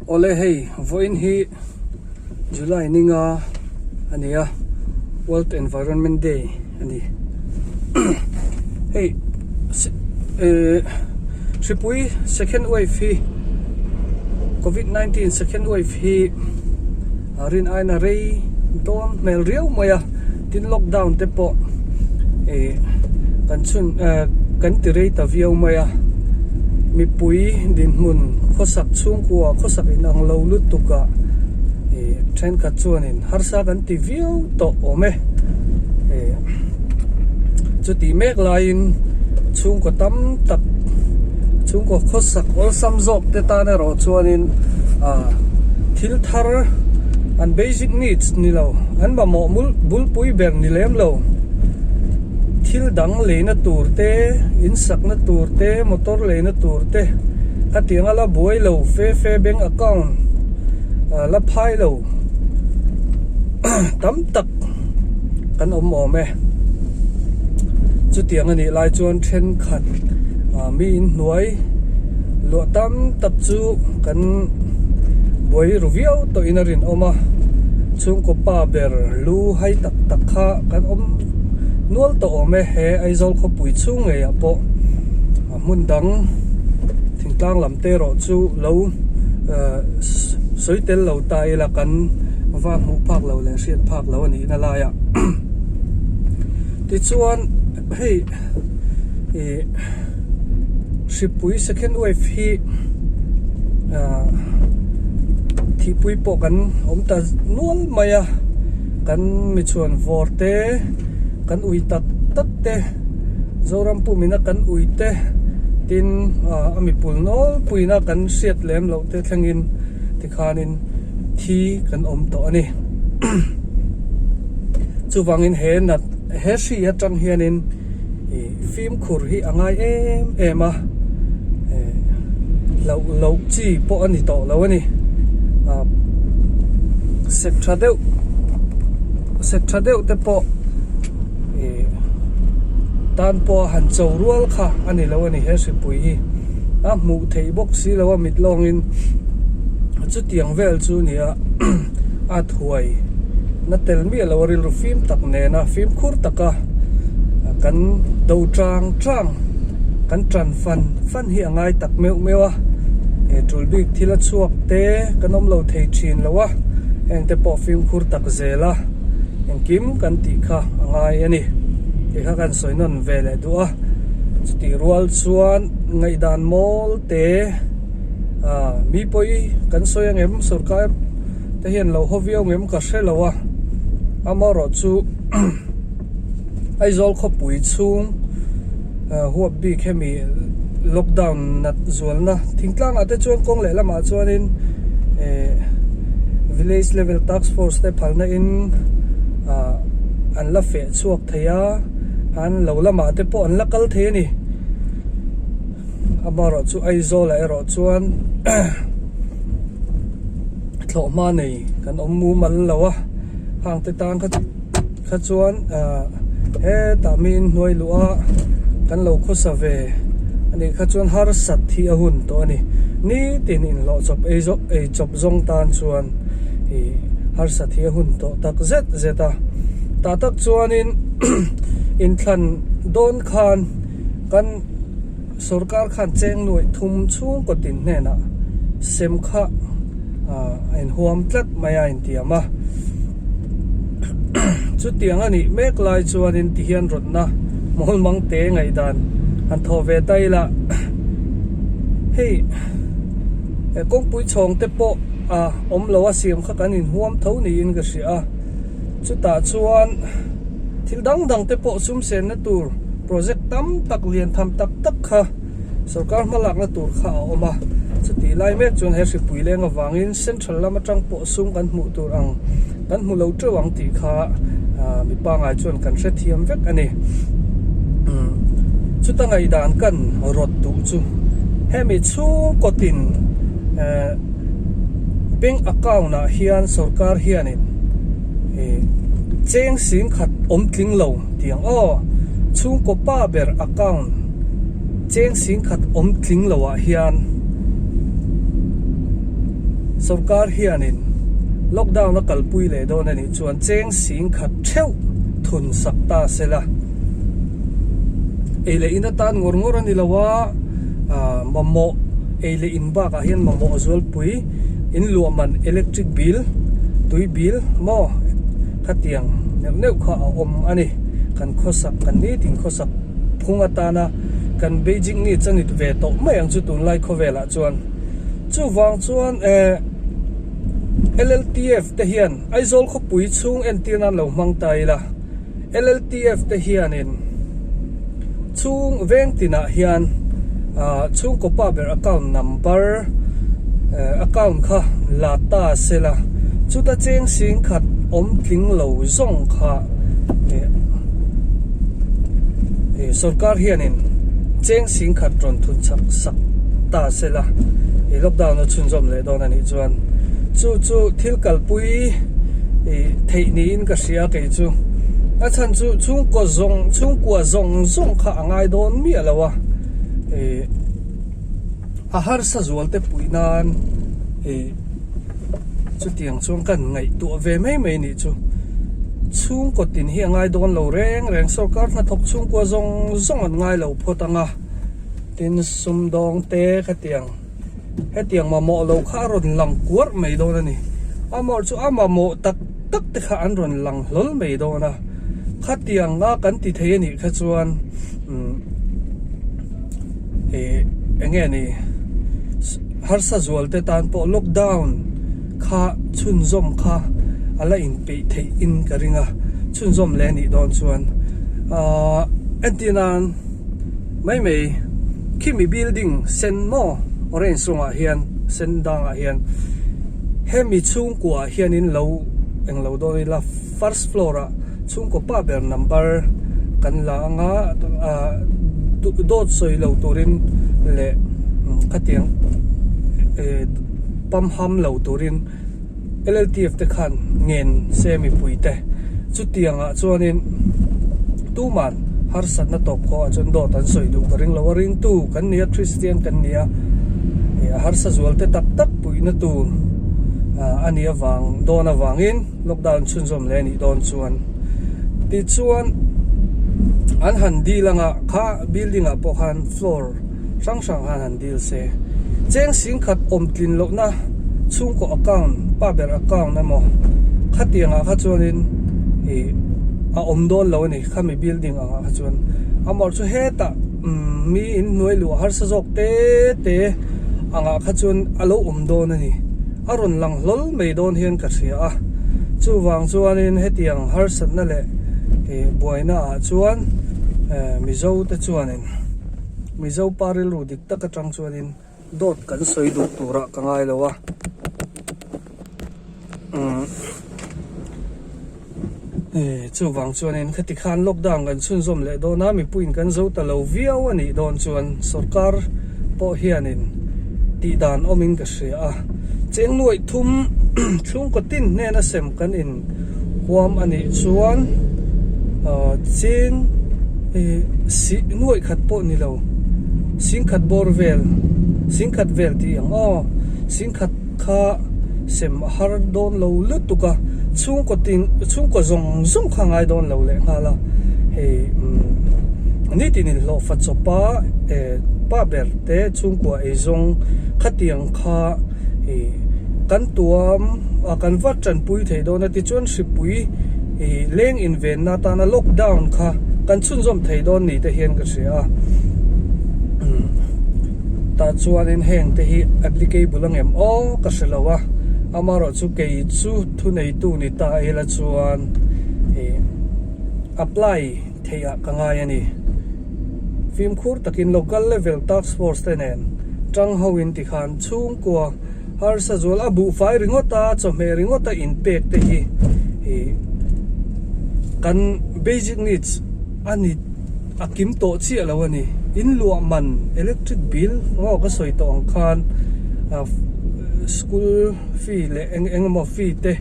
Awle hei vawiin hi July ninga a ni a World Environment Day a ni hei ehh hripui second wave hi covid 19 second wave hi a rin aiin a rei dawn hmel riau mai a tin lockdown te pawh ih kan chhun eh kan ti rei ta viau mai a mipui dinhmun khawsak chhungkua khawsak inang lo lutuk ah ih thenkhat chuanin harsa kan ti viau tawh awm e ih chutih mek laiin chhungkaw tam tak chhungkaw khawsak awlsam zawk te tan erawh chuanin ah thil thar an basic needs ni lo an mamawh mul bulpui ber ni lem lo thil dang leina tur te in sakna tur te motor leina tur te khatiang a la buai lo fe fe bank account ah la phai lo tam tak kan awm awm e chutiang a nih lai chuan thenkhat ah mi inhnuai luah tam tak chu kan buai ru viau tawhin a rinawm a chhungkaw pa ber lu hai tak tak kha kan awm nual tawh awm e he Aizawl khawpui chhung ngeiah pawh a hmun dang thingtlang lam te erawh chu lo ehh sawi tel lo ta ila kan va hmuh phak lo leh hriat phak lo a nihna laiah tichuan hei ih hripui second wave hi ah thihpui pawh kan awm ta nual mai a kan mi chhuan vawr te kan ui tak tak te Zoram pumina kan ui te tin ah a mipul nawlpuina kan hriat lem loh te thlengin tikhanin thi kan awm tawh a ni chuvangin he nat he hri atang hianin ih fimkhur hi a ngai em em a eh hlauh loh chi pawh a ni tawh lo a ni ah sek tha deuh sek tha deuh te pawh ih tan pawh a han cho rual kha a ni lo a ni he hripui hi a hmuh theih bawk si lo a mit lawngin chutiang vel chu a ni a a thuai na tel miah lo a rilru fim tak nena fimkhur taka kan do tang tang kan tan fan fan hi a ngai tak meuh meuh a he tul bik thil a chhuak te kan awm lo thei thin lo a heng te pawh fimkhur tak zel a engkim kan tih kha a ngai a ni tih kha kan sawi nawn ve leh duh a chutih rual chuan ngaihdan mawl te ah mi pawi kan sawi angem sorkar te hian lo haw viau ngem ka hre lo a amaherawh chu Aizawl khawpui chhung huap bik hemi lockdown nat zualna thingtlang ah te chuan kawng leh lamah chuanin eh village level task force te phalna in ah an la feh chhuak thei a an lo lamah te pawh an la kal thei a ni amaherawh chu Aizawl ah erawh chuan thlawh hma nei kan awm mumal lo a hang te tan kha kha chuan ah hetah mi inhnuai luh a kan lo khawsa ve a nih kha chuan harsat hi a hun tawh a ni nitin inhlawh chawp ei zawh ei chawp zawng tan chuan ih harsat hi a hun tawh tak zet zet a tah tak chuanin inthlan dawn khan kan Sorkar khan cheng nuaih thum chhungkaw tin hnenah sem kha a inhuam tlat mai a intiam a. Chutiang a nih mek lai chuanin tihian rawtna mawlmang te ngaihdan han thawh ve ta ila hei kawngpui chhawng te pawh a awm lo a siam kha kan inhuam tho niin ka hria a. Chutah chuan thil dang dang te pawh sum senna tur project tam tak lian tham tak tak kha sorkar hmalakna tur kha a awm a, chutih lai mek chuan he hripui leng avangin central lam atang pawh sum kan hmuh tur ang kan hmu lo teuh ang tih kha mi pangai chuan kan hrethiam vek a ni. Chuta ngaihdan kan rawt duh chu hemi chhungkaw tin bank account ah hian sorkar hianin cheng sing khat awm tling lo tiang aw chhungkaw pa ber account cheng sing khat awm tling lo ah hian. Sorkar hianin lockdown a kalpui leh dawn a nih chuan cheng sing khat theuh thun sak ta se la. Ei leh in atan ngawr ngawr a ni lo a, mamawh ei leh in bakah hian mamawh a zualpui in luah man electric bill, tui bill maw khatiang neuh neuh kha a awm a ni. Kan khawsak kan nitin khawsak phung atana kan Beijing ni chanit ve tawh mai ang chu tunlai khawvelah chuan. Chuvang chuan eh LLTF te hian Aizawl khawpui chhung entir nan lo hmang ta ila, LLTF te hianin chhung veng tinah hian ah chhungkaw pa ber account number eh account kha la ta sela chuta cheng sing khat awm tling lo zawng kha eh eh sorkar hianin cheng sing khat rawn thun chak sak ta sela ih lockdown a chhunzawm leh dawn a nih chuan chu chu thil kalpui ih theih niin ka hria kei chu a chhan chu chhungkaw zawng chhungkua zawng zawng kha a ngai dawn miah lo a ih a harsa zual te puih nan ih chutiang chuan kan ngaihtuah ve mai mai nih chu chhungkaw tin hi a ngai dawn lo reng reng sorkar hnathawk chhungkua zawng zawng an ngai lo phawt ang a. Tin, sumdawng te khatiang hetiang mamawh lo kha a rawn lang kuarh mai dawn a ni. Amawh chu a mamawh tak tak te kha an rawn lang hlawl mai dawn a. Khatiang a kan ti thei a nih kha chuan umm ih eng nge ni harsa zual te tan pawh lockdown kha chhunzawm kha a la inpeih theih in ka ring a, chhunzawm leh a nih dawn chuan ahh entir nan. Mai mai khimi building sen maw orange rawngah hian sen dangah hian hemi chhungkuaah hianin lo englo dawn ila first floor ah chhungkaw pa ber number kan la anga ah dawt sawi lo turin leh khatiang eh pamham lo turin. LLTF te khan ngen se mipui te chutiang ah chuanin tuman harsatna tawp khawh ah chuan dawt an sawi duh ka ring lo a ringtu kan ni a Christian kan ni a ih a harsa zual te tak tak puihna tur ah a nih avang dawn avangin lockdown chhunzawm leh a nih dawn chuan tichuan an han dil anga kha building ah pawh khan floor hrang hrang khan han dil se. Cheng sing khat awm tlin lohna chhungkaw account, pa ber account emaw khatiang ah kha chuanin ih a awm dawn lo a ni khami building ang ah kha chuan. Amawr chu hetah umm mi in hnuai luh harsa zawk te te ang ah kha chuan a lo awm dawn a ni. A rawn lang hlawl mai dawn hian ka hria a. Chuvang chuanin hetiang harsatna leh ih buaina ah chuan eh Mizo te chuanin. Mizo pa rilru dik tak atang chuanin dawt kan sawi duh turah ka ngai lo a umm eh chuvang chuanin khati khan lockdown kan chhunzawm leh dawn a mipuiin kan zo ta lo viau a nih dawn chuan sorkar pawh hianin tih dan awmin ka hria a cheng nuaih thum chhungkaw tin hnena sem kan in huam a nih chuan ah cheng ih si nuaih khat pawh ni lo singkhat bawr vel singkhat vel tih ang aw singkhat kha sem a har dawn lo lutuk a chhungkaw tin chhungkaw zawng zawng kha a ngai dawn lo leh nghal a hei umm nitin inhlawh fa chawp a eh pa ber te chhungkua eizawng khatiang kha ih kan tuam a kan va tanpui thei dawn a tichuan hripui ih leng invenna atana lockdown kha kan chhunzawm thei dawn ni te hian ka hria a umm tah chuanin heng te hi applicable ang em aw ka hre lo a amaherawhchu kei chu thuneitu ni ta ila chuan ih apply theih ah ka ngai a ni. Fimkhur takin local level task force te nen tang ho in tikhan chhungkua harsa zual a buhfai ringawt a chawhmeh ringawt a inpek te hi ih kan basic needs a ni a kim tawh chiah lo a ni. In luah man electric bill ngaw ka sawi tawh ang khan ah school fee leh eng eng emaw fee te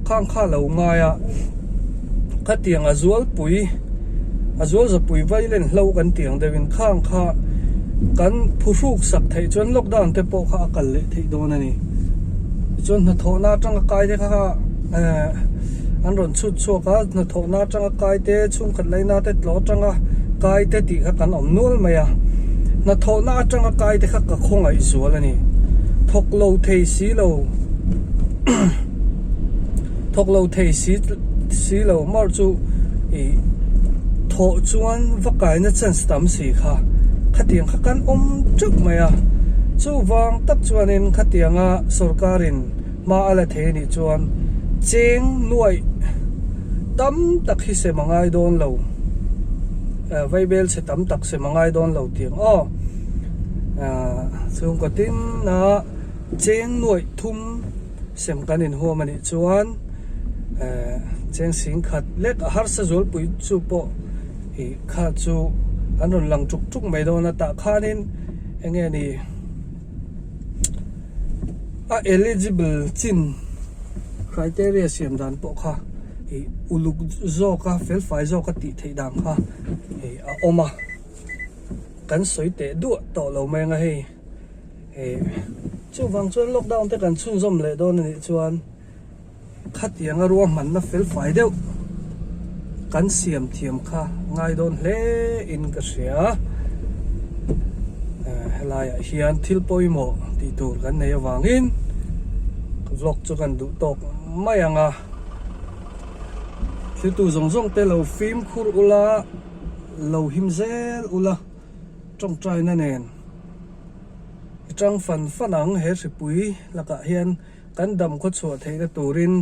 khang kha lo ngai a. Khatiang a zualpui a zual zapui vailen hlo kan tih ang deuhin khang kha kan phuhruk sak theih chuan lockdown te pawh kha a kal leh theih dawn a ni. Tichuan hnathawhna atanga kai te kha eh an rawn chhut chhuak a, hnathawhna atanga kai te, chhungkhat laina te tlawh atanga kai te tih kha kan awm nual mai a. Hnathawhna atanga kai te kha ka khawngaih zual a ni. Thawk lo thei si lo thawk lo thei si si lo mar chu ih thawh chuan va kaina chance tam si kha khatiang kha kan awm teuh mai a. Chuvang tak chuanin khatianga sorkarin hma a la thei anih chuan cheng nuaih tam tak hi sem a ngai dawn lo, vaibel chhe tam tak sem a ngai dawn lo tih ang aw. Chhungkaw tina cheng nuaih thum sem kan inhuam anih chuan cheng singkhat lek a harsa zualpui chu pawh ih kha chu an rawn lang tuk tuk mai dawn a tah khanin eng nge ni a eligible chin criteria siam dan pawh kha ih uluk zawk a felfai zawk a tih theih dan kha ih a awm a kan sawi teh duah tawh lo mai anga hei ih chuvang chuan lockdown te kan chhunzawm leh dawn a nih chuan. Khatianga ruahmanna felfai deuh kan siam thiam kha ngai dawn hle in ka hria. Helaiah hian thil pawimawh tih tur kan nei avangin vlog chu kan duh tawk mai ang a. Thiltu zawng zawng te lo fimkhur ula, lo him zel ula tawngtaina nen i tang fan fan ang he hripui lakah hian. Kan dam khaw chhuah theihna turin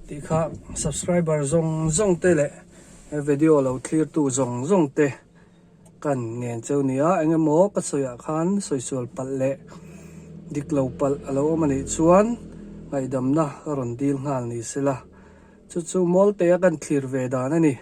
tih kha subscriber zawng zawng te leh he video lo thlir tu zawng zawng te kan ngen cheu nia eng emaw ka sawi ah khan sawi sual palh leh dik lo palh a lo awm a nih chuan ngaihdamna ka rawn dil nghal ni sela chu chu mawl te a kan thlir ve dan a ni.